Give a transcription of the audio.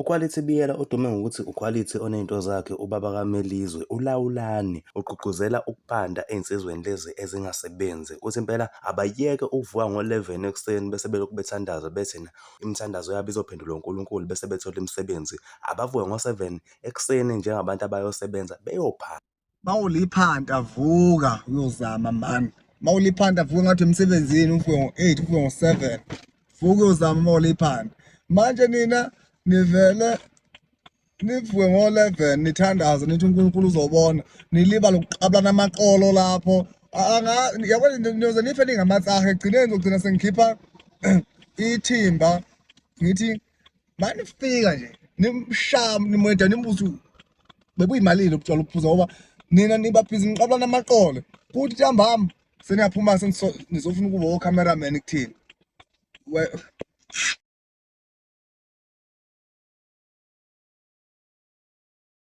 UQuality Biyela odume ngokuthi uQuality oney'nto zakhe ubaba kaMelizwe uLawulani ugqugquzela ukuphanda ey'nsizweni lezi ezingasebenzi. Uthi impela abayeke ukuvuka ngo-11 ekuseni bese belokhu bethandaza bethi imithandazo yabo izophendulwa uNkulunkulu bese bethola imisebenzi. Abavuke ngo-7 ekuseni njengabantu abayosebenza beyophanda. Mawuliphanta vuka uyozama mani. Mawuliphanta vuka ngathi emsebenzini uvuke ngo-8 uvuke ngo-7. Vuka uyozama mawuliphanta. Manje nina nivele nivuke ngo-11 nithandaze nithi uNkulunkulu uzobona nilibala ukuqabulana amaqolo lapho yabona niyoze nife ningamatsaha ekugcineni ngizogcina sengikhipha ithimba ngithi manifika nje nimshaya nimweda nimbuze bebuyimalini ubutshwala ukuphuza ngoba nina niba busy niqabulana amaqolo kuthi ntambama seniyaphuma nizofuna ukuba o-cameraman kuthini.